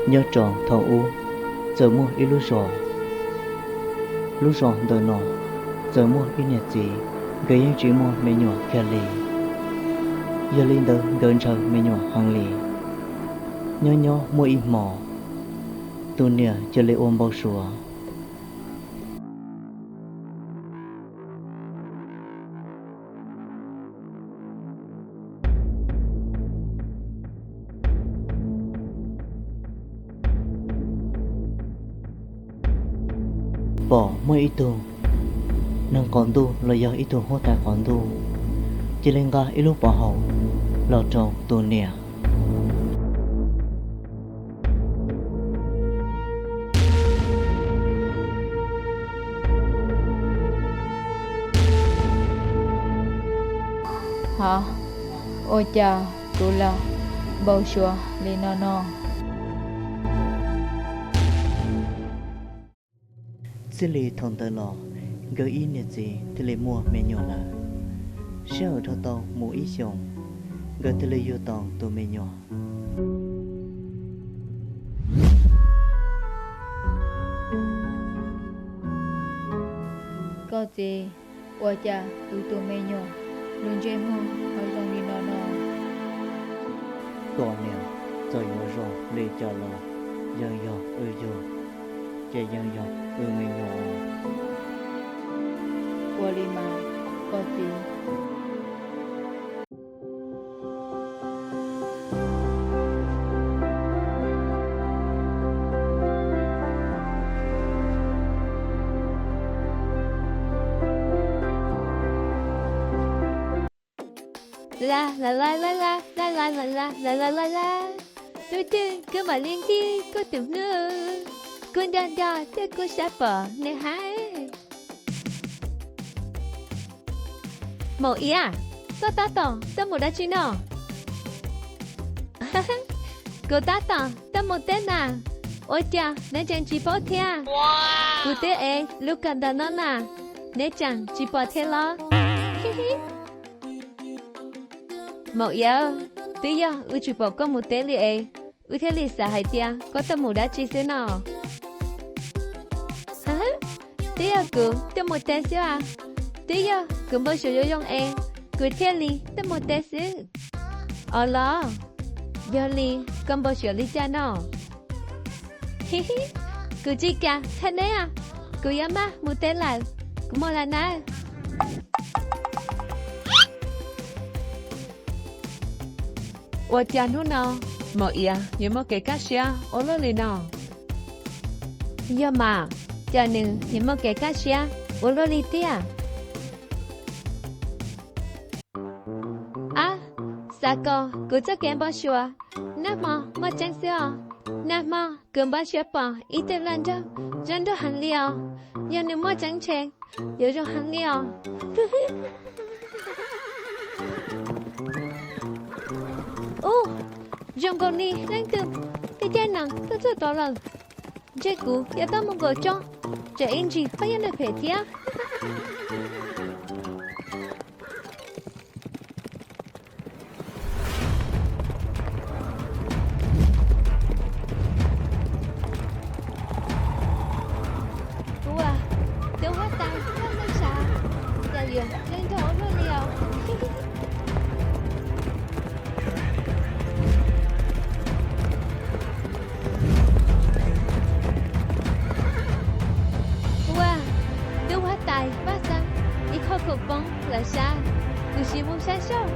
Nyob rau thaum ub, txawm muaj ib lub zos. Lub zos ntawm no txawm muaj ib niam txiv, nkawd yeej tsis muaj me nyuam kiag li. Yog li ntawd nkawd ntshaw me nyuam heev li. Nyob nyob muaj ib hmo, tus niam cia li ua npau suav. Pom muaj ib tug neeg qaum ntuj los yog ib tug huab tais qaum ntuj cia li nqa ib lub pov haum los rau tus niam. Ha, ua cas kuv los npau suav li no no? Txij li thaum ntawd los, nkawd ib niam txiv thiaj li muaj me nyuam lawm. Sij hawm dhau tau mus ib xyoos, nkawd thiaj li yug tau tus me nyuam. Koj txiv, ua cas kuv tus me nyuam lub ntsej muag ho zoo li no no? Koj niam, txawm yuav zoo li cas los yeej yog wb yug, ces yeej yog wb me nyuam. Ua li mas, koj txiv. La la la la la la la la la la la la la. Tus twg kuj mam li nkig kuv tus hlub, kuv nco nco thiab kuv saib pom nws hais. Maum Iab, koj tab tom tuaj mus dab tsi no? Kuv tab tom tuaj mus teb na. Ua cas neb tseem tsis paub thiab? Kuv twb ev lub kaus ntawm no na, neb tseem tsis pom thiab los? Maum Iab, twb yog wb tsis pom koj mus teb li es wb thiaj li xav hais tias koj tuaj mus dab tsi xwb no. Twb yog kuv tuaj mus teb xwb as. Twb yog kuv npau suav zoo zoo es kuv thiaj li tuaj mus teb xwb. Os los, yog li koj npau suav li cas no? Kuv tsis kam txhawj neb as, kuv yuav maj mus teb lawm, kuv mus lawm nawb. Ua cas hnub no Maum Iab yuav muaj kev kaj siab ua luaj li no? Yog mas, cas nws yuav muaj kev kaj siab ua luaj li tiag? Ab, xav kom kuv txoj kev npau suav nag hmo muaj tseeb xwb os. Nag hmo kuv npau suav pom ib tug hluas nraug zoo nraug heev li os. Yog nws muaj tseeb ntshe yuav zoo heev li os. Ub, zoo nkaus li leej twg tej caij nees tuaj txog tod lawm. Ntshe kuv yuav tau mus nkaum tso, tsam ib ntsis pab yuav nws phem thiab. Ua, tus huab tais Vaj Xeeb sav, cas yuav zoo nraug ua luaj li os. Ua, tus huab tais Vaj Xeeb, ib qho khoom poob lawm sav, kuv sim mus saib saib.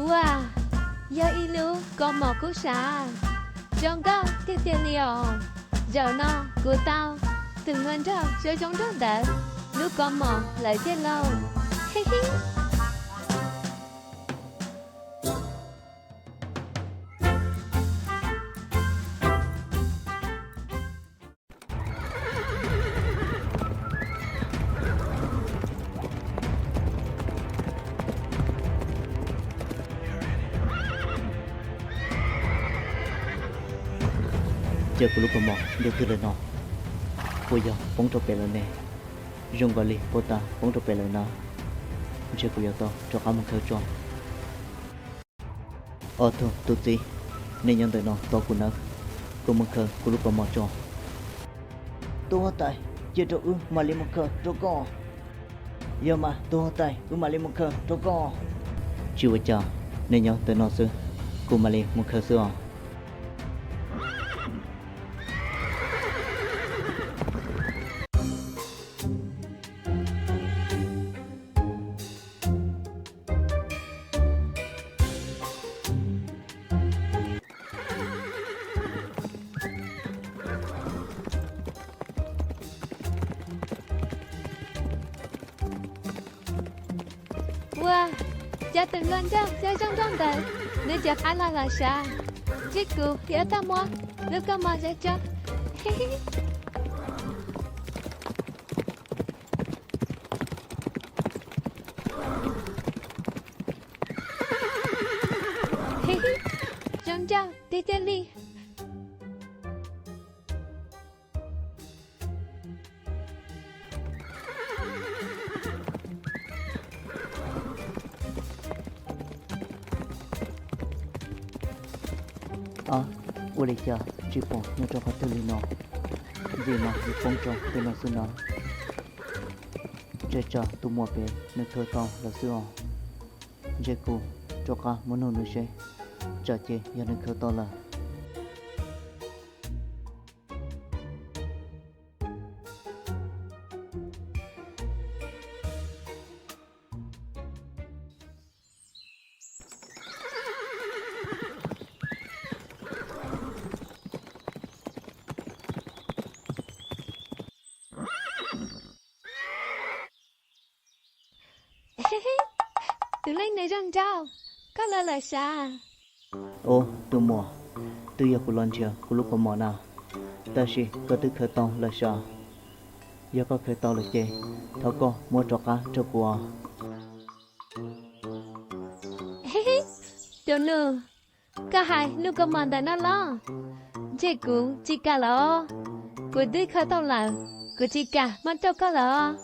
Ua, yog ib lub kaus mom kub sav, zoo nkauj tiag tiag li os. Zaum no kuv tau tus hluas nraug zoo zoo nraug ntawd lub kaus mom lawm tiag lauj. Cas kuv lub kaus mom ntuj twg lawm no? Puas yog poob rau pem lawm ne? Zoo nkaus li puas tas poob rau pem lawm na. Ntshe kuv yuav tau rov qab mus khaws tso. Ob tug tub txib, nej nyob ntawm no tos kuv nawb, kuv mus khaws kuv lub kaus mom tso. Tus huab tais, cia rau wb mam li mus khaws rau koj. Yog mas tus huab tais, wb mam li mus khaws rau koj. Tsis ua cas, nej nyob ntawm no xwb, kuv mam li mus khaws xwb os. Ua, cov tus hluas nraug yog zoo nraug ntawd, nws rov qab los lawm sav. Ntshe kuv yuav tau muab lub kaus mom ntawd tso. Zoo nraug tiag tiag li. Ab, ua li cas tsis pom nyob rau qhov twg li no? Ntxim mas yuav poob rau tej no xwb na. Ntshe tsam tus muam pem nws khaws tau lawm xwb os. Ntshe kuv rov qab muab nug nws seb, tsam ces yog nws khaws tau lawm. Tus leej nws zoo nraug, koj los lawm sav? Ub, tus muam, twb yog kuv los nrhiav kuv lub kaus mom na, tab sis koj twb khaws tau lawm sav. Yog koj khaws tau lawm ces thov koj muab rov qab rau kuv os. Tus nus, koj hais lub kaus mom ntawm no los? Ntshe kuv tsis kam lawm os. Kuv twb khaws tau lawm, kuv tsis kam muab rau koj lawm os.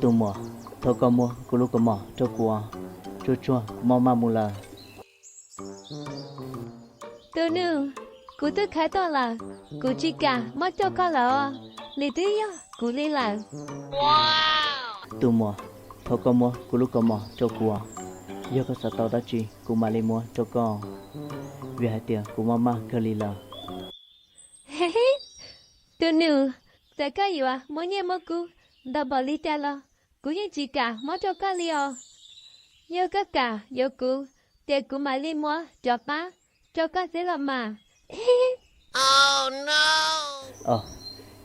Tus muam, thov koj muab kuv lub kaus mom rau kuv, tsuag tsuag maj maj mus lawm. Tus nus, kuv twb khaws tau lawm, kuv tsis kam muab rau koj lawm os, li twb yog kuv li lawm. Tus muam, thov koj muab kuv lub kaus mom rau kuv, yog koj xav tau dab tsi kuv mam li muab rau koj, vim hais tias kuv maj maj kawg li lawm. Tus nus, txawm koj yuav muab nyiaj muab kub ntau npaum li cas los kuv yeej tsis kam muab rau koj li os. Yog koj kam yuav kuv, ces kuv mam li muab rov qab rau koj xwb los mas.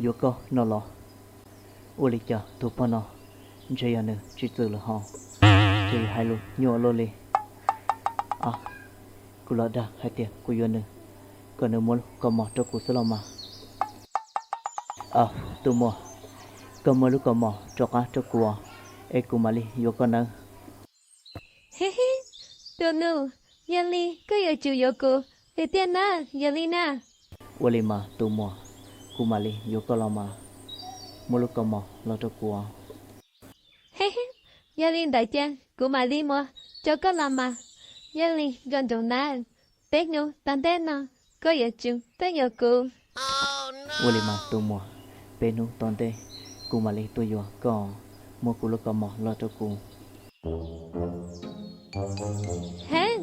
Yuav koj no los? Ua li cas tus pog no ntshe yog nws tsis txwm lawm hos, ces hais lus nyuaj luaj li. Kuv los dag hais tias kuv yuav nws, kom nws muab lub kaus mom rau kuv xwb los mas. Tus muam, koj muab lub kaus mom rov qab rau kuv, es kuv mam li yuav koj nawb. Tus nus, yog li koj yuav tsum yuav kuv li tiag na, yog li na. Ua li mas tus muam, kuv mam li yuav koj los mas, muab lub kaus mom los rau kuv. Yog li ntawd ces kuv mam li muab rau koj los mas. Yog li nco ntsoov nawb, peb hnub tom ntej no koj yuav tsum tuaj yuav kuv. Ua li mas tus muam, peb hnub tom ntej kuv mam li tuaj yuav koj, muab kuv lub kaus mom los rau kuv. Heev,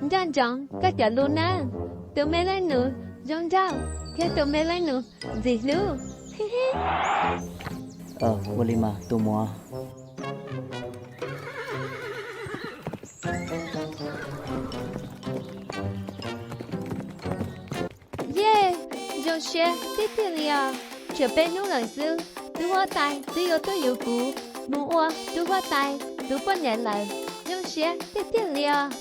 nco ntsoov koj cov lus nawb, tus me leej nus zoo nraug thiab tus me leej nus ntxim hlub. Ua li mas tus muam. Yej, zoo siab tiag tiag li os. Tshuav peb hnub lawm xwb, tub huab tais twb yuav tuaj yuav kuv mus ua tub huab tais tus poj niam lawm. Zoo siab tiag tiag li os.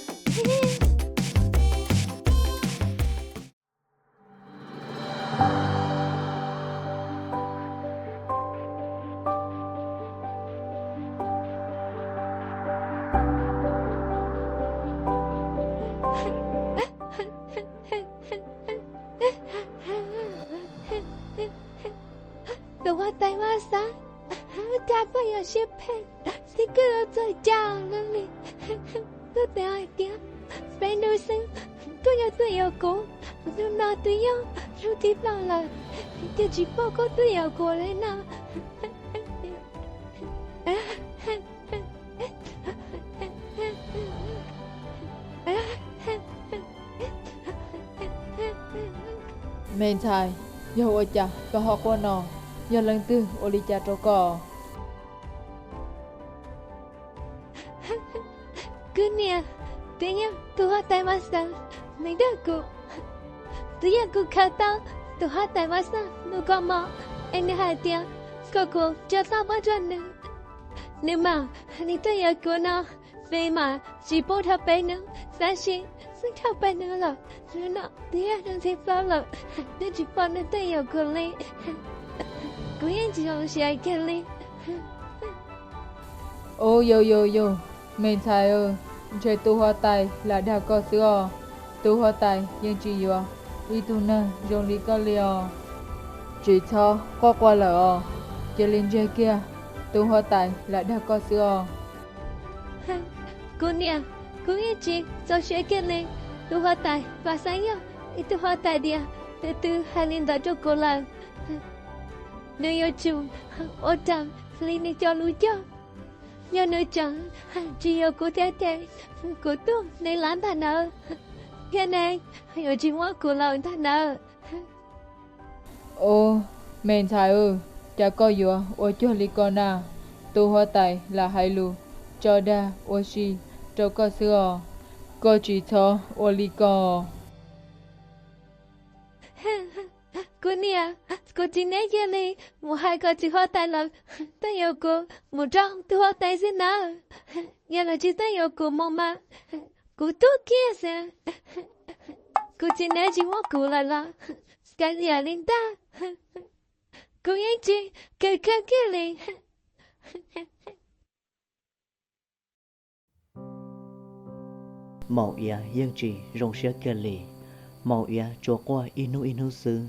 Poj yog siab phem, tib kwj txog cas no li. Koj teb hais tias peb hnub xwb koj yuav tuaj yuav kuv, hnub no twb yog hnub thib plaub lawm, twb tsis pom koj tuaj yuav kuv li no. Me ntxhais, yog ua cas koj ho quaj no? Yog leej twg ua li cas rau koj? Kuv niam, twb yog tus huab tais Mab Xeeb nws dag kuv, twb yog kuv khaws tau tus huab tais Mab Xeeb lub kaus mom, es nws hais tias kom kuv tso txoj mob rau nws, nws mam li tuaj yuav kuv no, peb mam tsis pub dhau peb hnub, tab sis xwb dhau peb hnub lawm, hnub no twb yog hnub thib plaub lawm, twb tsis pom nws tuaj yuav kuv li. Kuv yeej tsis zoo siab kiag li. Ub, yus yus yus, me ntxhais, ntshe tus huab tais lam dag koj xwb os. Tus huab tais yeej tsis yuav ib tug neeg zoo li koj li os. Tsis txhob quaj quaj lawm os, cia li ntsia kiag, tus huab tais lam dag koj xwb os. Kuv niam, kuv yeej tsis txaus siab kiag li. Tus huab tais Vam Xeeb yog ib tug huab tais diam, nws twb hais li ntawd rau kuv lawm, nws yuav tsum ua raws li nws cov lus cog. Yog nws tseem tsis yuav kuv thiab ces kuv tuag nws lab ntag nawb, thiab nws yuav tsis muab kuv los ntag nawb. Ub, me ntxhais, cas koj yuav ua cuag li ko na? Tus huab tais lam hais lus tso dag ua si rau koj xwb os, koj tsis txhob ua li ko. Kuv niam, kuv tsis neb cia li mus hais kom txiv huab tais los tuaj yuav kuv mus rau tus huab tais xwb nawb. Yog lawv tsis tuaj yuav kuv mus mas kuv tuag kiag xwb. Kuv tsis neb tsis muab kuv lawm los kav liam li ntag, kuv yeej tsis kawg kiag li. Maum Iav yeej tsis zoo siab kiag li. Maum Iav tsuas quaj ib hnub ib hnub xwb.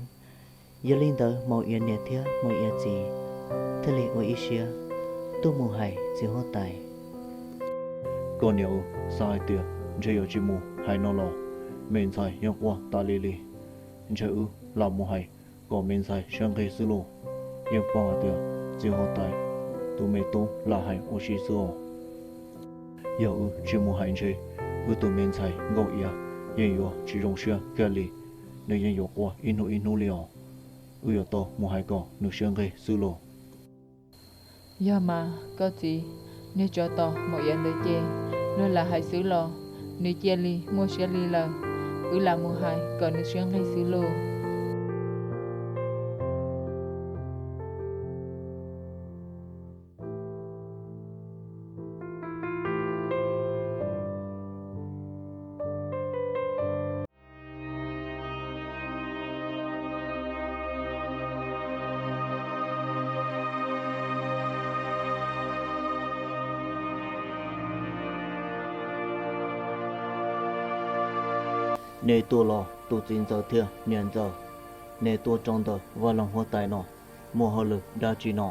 Yog li ntawd Maum Iav niam thiab Maum Iav txiv thiaj li ua ib siab tuaj mus hais txiv huab tais. Koj niam, xav hais tias ntshe yuav tsis mus hais no los, me ntxhais yeej quaj tas li li. Ntshe wb lam mus hais kom me ntxhais siab nqig xwb lauj. Yeej paub hais tias txiv huab tais tus me tub lam hais ua si xwb os. Yog wb tsis mus hais ntshe wb tus me ntxhais Nkauj Iav yeej yuav tsis zoo siab kiag li, nws yeej yuav quaj ib hnub ib hnub li os. Wb yuav tau mus hais kom nws siab nqig xwb lauj. Yog mas koj txiv, niag tsov tom Maum Iav ntawd ces luag lam hais xwb los nws cia li muaj siab li lawm. Wb lam mus hais kom nws siab nqig xwb lauj. Nej tuaj los tus txiv ntxawm thiab niam ntxawm, nej tuaj rau ntawm vaj loog huab tais no muaj hauj lwm dab tsi no?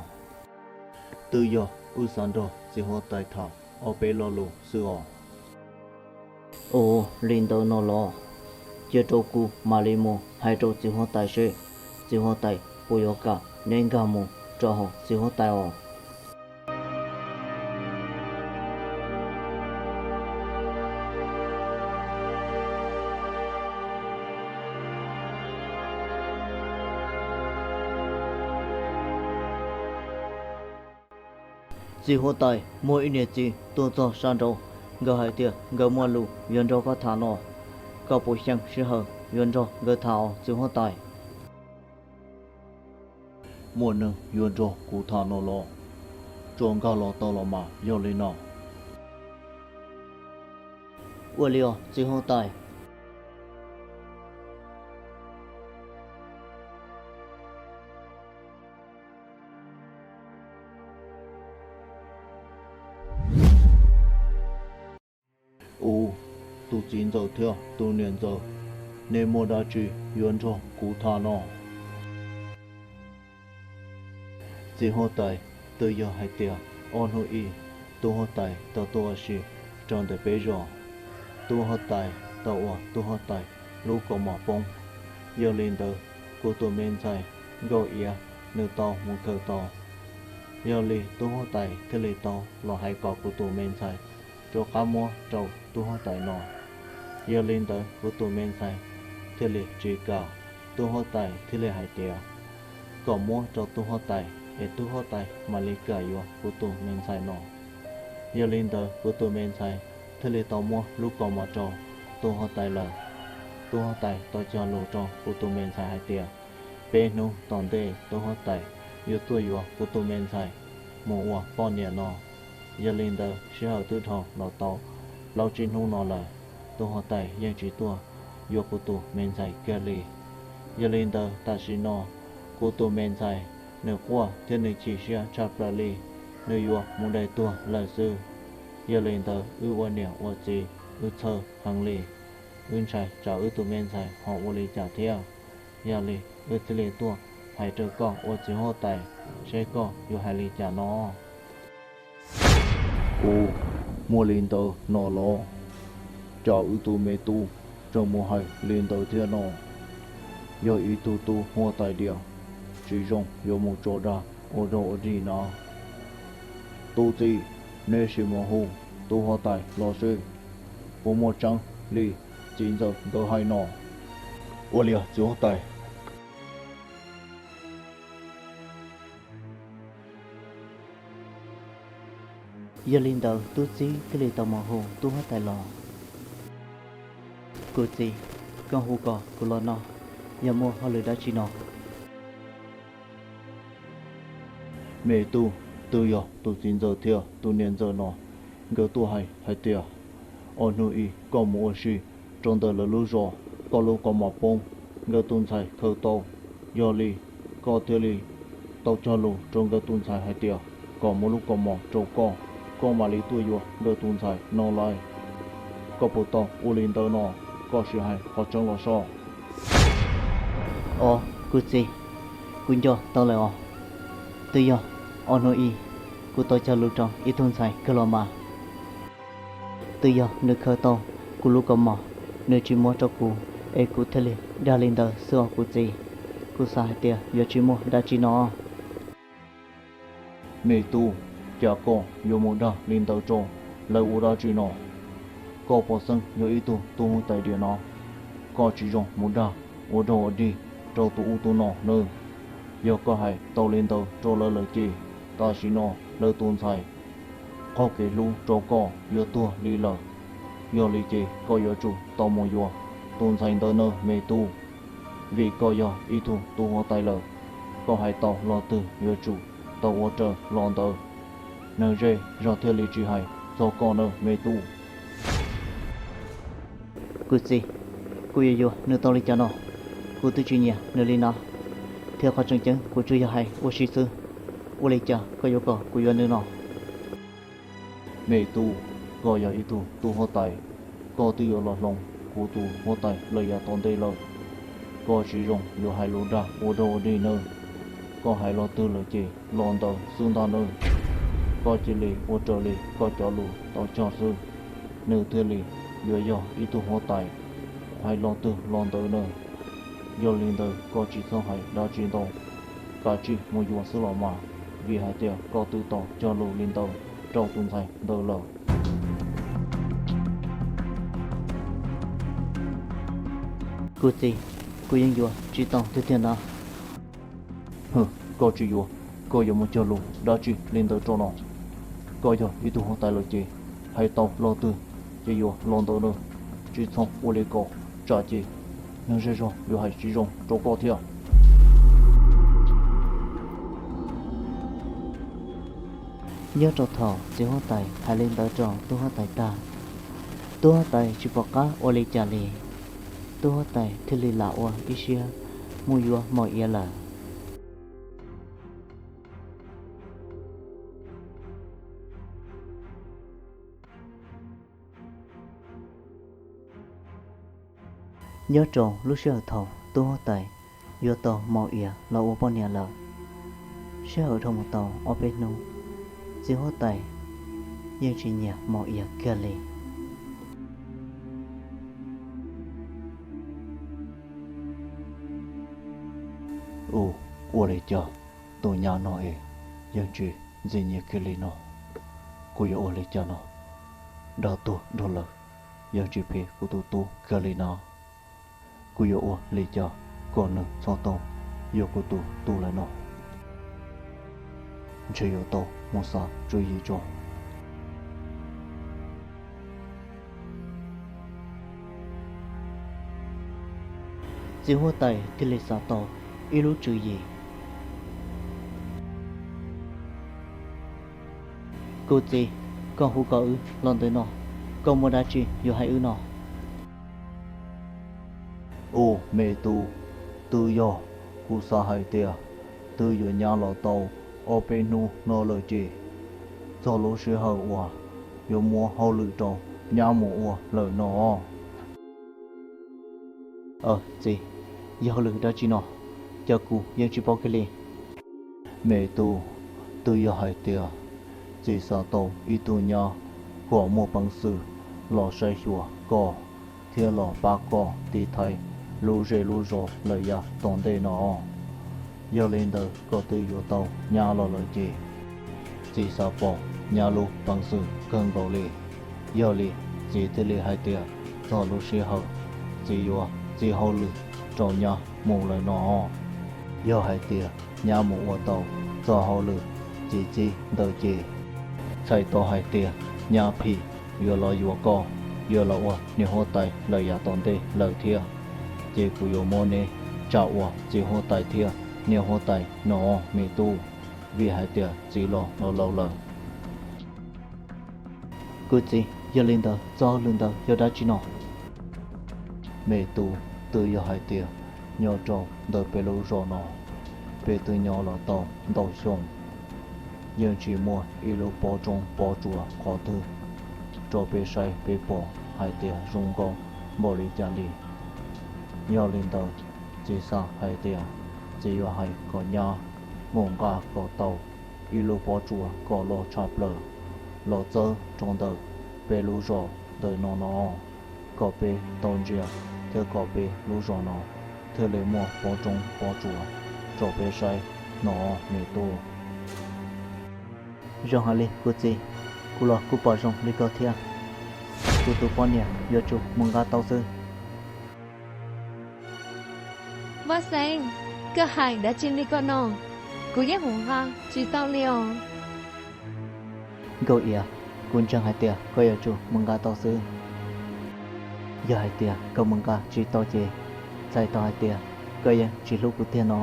Twb yog wb xav nrog txiv huab tais tham ob peb lo lus xwb os. Ua li ntawd no los, cia rau kuv mam li mus hais rau txiv huab tais seb txiv huab tais puas yuav kam neb nkag mus rau hauv txiv huab tais os. Txiv huab tais, muaj ib niam txiv tuaj txog sab nraud, nkawd hais tias nkawd muaj lus yuav nrog koj tham no. Koj puas xyeej sij hawm yuav nrog nkawd tham os txiv huab tais? Muaj neeg yuav nrog kuv tham no los? Tso nkag los tau los mas yog li no. Ua li os txiv huab tais. Ub, tus txiv ntxawm thiab tus niam ntxawm, nej muaj dab tsi yuav nrog kuv tham no? Txiv huab tais, Twb yog hais tias ob hnub ib, tub huab tais tau tuaj ua si rau ntawm peb zos. Tub huab tais tau ua tub huab tais lub kaus mom poob. Yog li ntawd, kuv tus me ntxhais Nkauj Iav nws tau mus khaws tau. Yog li tub huab tais thiaj li tau los hais kom kuv tus me ntxhais rov qab muab rau tub huab tais no. Yog li ntawd, kuv tus me ntxhais thiaj li tsis kam. Tub huab tais thiaj li hais tias kom muab rau tub huab tais es tub huab tais mam li kam yuav kuv tus me ntxhais no. Yog li ntawd, kuv tus me ntxhais thiaj li tau muab lub kaus mom rau tub huab tais lawm. Tub huab tais tau cog lus rau kuv tus me ntxhais hais tias peb hnub tom ntej tub huab tais yuav tuaj yuav kuv tus me ntxhais mus ua poj niam no. Yog li ntawd, sij hawm twb dhau los tau plaub tsib hnub no lawm, tub huab tais yeej tsis tuaj yuav kuv tus me ntxhais kiag li. Yog li ntawd, tam sim no kuv tus me ntxhais nws quaj thiab nws chim siab tshaj plaws li, nws yuav mus dai tuag lawm xwb. Yog li ntawd, wb ua niam ua txiv wb txhawj heev li. Wb ntshai tsam wb tus me ntxhais ho ua li cas thiab. Yog li, wb thiaj li tuaj hais rau koj ua txiv huab tais, seb koj yuav hais li cas no. Ub, muaj li ntawd no los? Cas wb tus me tub tseem mus hais li ntawd thiab no? Yog ib tug tub huab tais diam, tsis zoo yuav mus tso dag ua dog ua dig na. Tub txib, neb sim mus hu tub huab tais los seb puas muaj tseeb li txiv ntxawm nkawd hais no. Ua li txiv huab tais. Yog li ntawd, tub txib thiaj li tau mus hu tub huab tais los. Kuv txiv, koj hu kom kuv los no yog muaj hauj lwm dab tsi no? Me tub, twb yog tus txiv ntxawm thiab tus niam ntxawm no nkawd tuaj hais hais tias ob hnub ib koj mus ua si rau ntawm lawv lub zos, koj lub kaus mom poob, nkawd tus ntxhais khaws tau. Yog li, koj thiaj li tau cog lus rau nkawd tus ntxhais hais tias kom muab lub kaus mom rau koj, koj mam li tuaj yuav nkawd tus ntxhais no lawm. Koj puas tau ua li ntawd no? Koj sim hais qhov tseeb los soj. Os, kuv txiv, kuv nco tau lawm os. Twb yog ob hnub ib, kuv tau cog lus rau ib tug ntxhais kawg los mas. Twb yog nws khaws tau kuv lub kaus mom, nws tsis muab rau kuv, es kuv thiaj li dag li ntawd xwb os kuv txiv. Kuv xav hais tias yuav tsis muaj dab tsi no. Me tub, cas koj yuav mus dag li ntawd rau lawv ua dab tsi no? Koj pov xeeb yog ib tug tub huab tais diam no, koj tsis zoo mus dag ua dog ua dig rau tus ub tus no nawb. Yog koj hais tau li ntawd rau lawv lawm ces tam sim no lawv tus ntxhais qaug kev hlub rau koj yuav tuag li lawm. Yog li ces koj yuav tsum tau mus yuav tus ntxhais ntawd nawb me tub, vim koj yog ib tug tub huab tais lawm. Koj hais tau lo twg yuav tsum tau ua raws lo ntawd. Neeg zej zog thiaj li tsis hais txog koj nawb me tub. Kuv txiv, kuv yuav yuav nws tau li cas no? Kuv twb tsis nyiam nws li no, thiab qhov tseem ceeb kuv tsuas yog hais ua si xwb. Ua li cas koj yuav kom kuv yuav nws no? Me tub, koj yog ib tug tub huab tais, koj twb yuav los hloov kuv tus huab tais lawm yav tom ntej lawm. Koj tsis zoo yuav hais lus dag ua dog ua dig nawb. Koj hais lo twg lawm ces lo ntawd xwb ntag nawb. Koj cia li ua raws li koj cov lus tau cog xwb, nws thiaj li yuav yog ib tug huab tais. Kuv hais lo twg lo ntawd nawb. Yog li ntawd koj tsis txhob hais dab tsi ntau, kav tsij mus yuav xwb los mas, vim hais tias koj twb tau cog lus li ntawd rau tus ntxhais ntawd lawm. Kuv txiv, kuv yeej yuav tsis tau tiag tiag ntag. Koj tsis yuav, koj yuav mus cog lus dab tsi li ntawd rau no? Koj yog ib tug huab tais lawm ces hais tau lo twg ces yuav lo ntawd nawb. Tsis txhob ua li ko, tsam ces neeg zej zog yuav hais tsis zoo rau koj thiab. Nyob rau thaum txiv huab tais hais li ntawd rau tub huab tais tag, tub huab tais tsis pom qab ua li cas li. Tub huab tais thiaj li lam ua ib siab mus yuav Maum Iav lawm. Nyob rau lub sij hawm thaum tub huab tais yuav tau Maum Iav los ua poj niam lawm, sij hawm dhau mus tau ob peb hnub, Txiv huab tais yeej tsis nyiam Maum Iab kiag li. Ua, ua li cas tus nyab no es yeej tsis ntxim nyiam kiag li no? Kuv yuav ua li cas no? Dag tuag dhau lawm, yeej tsis phim kuv tus tub kiag li na. Kuv yuav ua li cas kom nws txhob tau yuav kuv tus tub lawm no? Ntshe yuav tau mus xav tswv yim tso. Txiv huab tais thiaj li xav tau ib lub tswv yim. Kuv txiv, koj hu kom wb los ntawm no, koj muaj dab tsi yuav hais wb no? Ub, me tub, twb yog kuv xav hais tias twb yuav nyab los tau ob peb hnub no lawm ces txog lub sij hawm uas yuav muab hauj lwm rau nyab mus ua lawm no. Txiv, yog hauj lwm dab tsi no? Cas kuv yeej tsis paub kiag li. Me tub, twb yog hais tias txiv xav tau ib tug nyab kom muaj peev xwm los saib xyuas koj thiab los pab koj tiv thaiv lub zej lub zos lawm yav tom ntej no. Yog li ntawd koj twb yuav tau nyab los lawm ces txiv xav pom nyab lub peev xwm kawg nkaus li. Yog li txiv thiaj li hais tias txog lub sij hawm txiv yuav txib hauj lwm rau nyab mus lawm no. Yog hais tias nyab mus ua tau txog hauj lwm txiv txib ntawd ces txhais tau hais tias nyab phim yuav los yuav koj, yuav los ua niam huab tais lawm yav tom ntej lawm thiab. Ces kuv yuav muab neb tsa ua txiv huab tais thiab niam huab tais no, me tub, vim hais tias txiv los laus lawm. Kuv txiv, yog li ntawd txoj hauj lwm ntawd yog dab tsi no? Me tub, twb yog hais tias nyob rau ntawm peb lub zos no, peb twb nyob los tau ntau xyoo, yeej tsis muaj ib lub pob roob pob tsuas qhov twg rau peb saib peb pom hais tias zoo nkauj npaum li cas li. Yog li ntawd, txiv xav hais tias txiv yuav hais kom nyab mus nqa kom tau ib lub pob tsuas kom loj tshaj plaws los txawb rau ntawm peb lub zos ntawm no no, kom peb tau ntsia thiab kom peb lub zos no thiaj li muaj pob roob pob tsuas rau peb saib no, me tub. Zoo hais li kuv txiv, kuv los kuj pom zoo li koj thiab. Kuv tus poj niam yuav tsum mus nqa tau xwb. Vaj Xeeb, koj hais dab tsi li ko no? Kuv yeej mus nqa tsis tau li os. Nkauj Iab, kuv ntseeg hais tias koj yuav tsum mus nqa tau xwb. Yog hais tias koj mus nqa tsis tau ces txhais tau hais tias koj yeej tsis hlub kuv tiag no.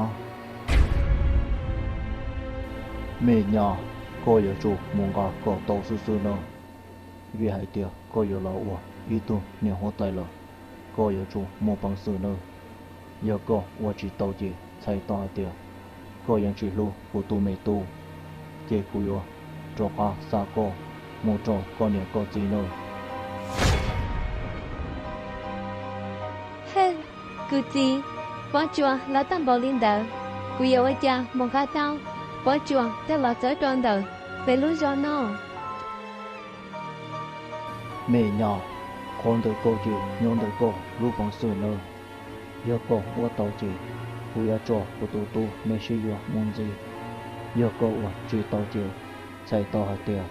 Me nyab, koj yuav tsum mus nqa kom tau xwb xwb nawb, vim hais tias koj yuav los ua ib tug niam huab tais lawm, koj yuav tsum muaj peev xwm nawb. Yog koj ua tsis tau ces txhais tau hais tias koj yeej tsis hlub kuv tus me tub, ces kuv yuav rov qab xa koj mus rau koj niam koj txiv nawb. Kuv txiv, pob tsuas los tag npaum li ntawd, kuv yuav ua cas mus nqa tau pob tsuas coj los txawb rau ntawm peb lub zos no? Me nyab, qhov ntawm koj ces nyob ntawm koj lub peev xwm nawb. Yog koj ua tau ces kuv yuav tso kuv tus tub me sib yuav mus ntxiv. Yog koj ua tsis tau ces txhais tau hais tias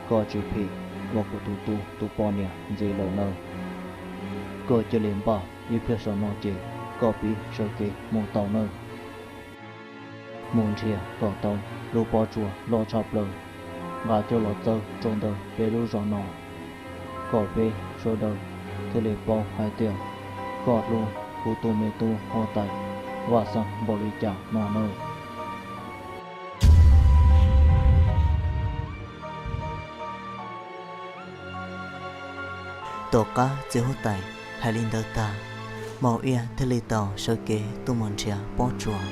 koj tsis phim ua kuv tus tub tus poj niam ntxiv lawm nawb. Koj cia li npaj ib pliag saum no ces koj pib sawv kev mus tau nawb. Mus nrhiav kom tau lub pob tsuas loj tshaj plaws, nqa coj los txawb rau ntawm peb lub zos no, kom peb sawv daws thiaj li paub hais tias koj hlub kuv tus me tub huab tais Vaj Xeeb npaum li cas no nawb. Tom qab txiv huab tais hais li ntawd tag, Maum Iab thiaj li tau sawv kev tuaj mus nrhiav pob tsuas.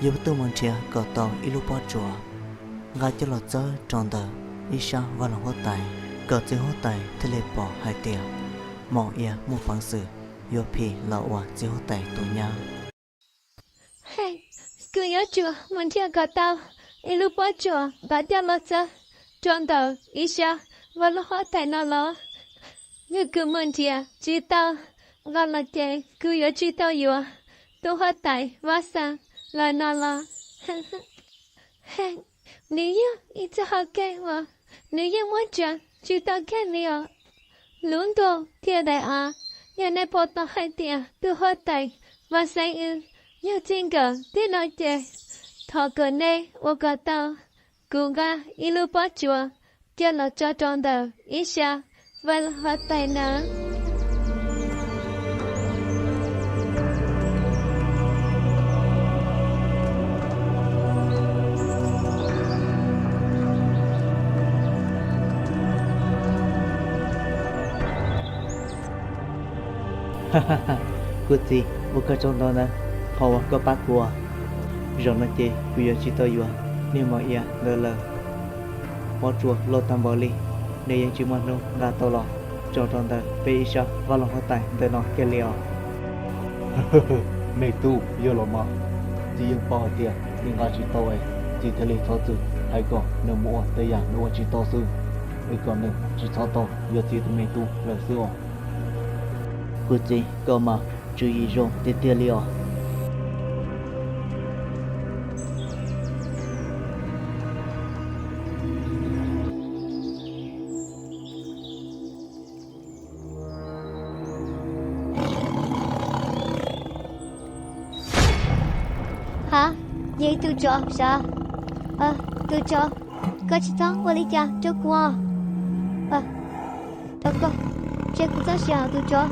Yus tuaj mus nrhiav kom tau ib lub pob tsuas, nqa coj los txawb rau ntawm ib sab vaj loog huab tais, kom txiv huab tais thiaj li pom hais tias Maum Iab muaj peev xwm yuav phim los ua txiv huab tais tus nyab. Kuv yuav tsum mus nrhiav kom tau ib lub pob tsuas nqa coj los txawb rau ntawm ib sab vaj loog huab tais no los? Yog kuv mus nrhiav tsis tau nqa los ces kuv yuav tsis tau yuav tus huab tais Vaj Xeeb lawm no los? Nws yog ib txoj hau kev uas nws yeej muab tso tsis tau kiag li os. Lub ntuj thiab daim av, yog nej pom tau hais tias tus huab tais Vaj Xeeb wb yog txij nkawm thiab no ces thov kom nej ua kom tau kuv nqa ib lub pob tsuas coj los tso rau ntawm ib sab vaj loog huab tais na. Kuv txiv, ua koj tsaug ntau nawb, qhov uas koj pab kuv. Zaum no ces kuv yuav tsis tau yuav niag maum ia ntawd lawm. Pob tsuas loj tag npaum li, nws yeej tsis muaj hnub nqa tau los tso rau ntawm peb ib sab vaj loog huab tais ntawm no kiag li os. Me tub, yog los mas, txiv yeej paub hais tias nws nqa tsis tau es txiv thiaj li txhob txwm hais kom nws mus ua tej yam nws ua tsis tau xwb, es kom nws tsis txhob tau yuav txiv tus me tub lawm xwb os. Kuv txiv, koj mas tswv yim zoo tiag tiag li os. Ha, yog ib tug tsov sav. Tus tsov, koj tsis txhob ua li cas rau kuv os. Thov koj, tsa kuv txoj sia os tus tsov.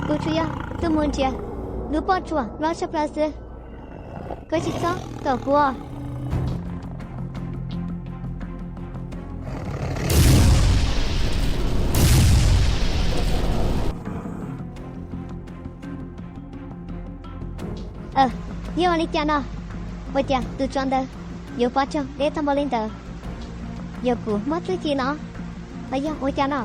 Kuv tsuas yog tuaj mus nrhiav lub pob tsuas loj tshaj plaws xwb. Koj tsis txhob tom kuv os. Yog ua li cas no? Ua cas tus tsov ntawd yuav pov tseg deb tag npaum li ntawd? Yog kuv muaj txuj ci no, los yog ua cas no?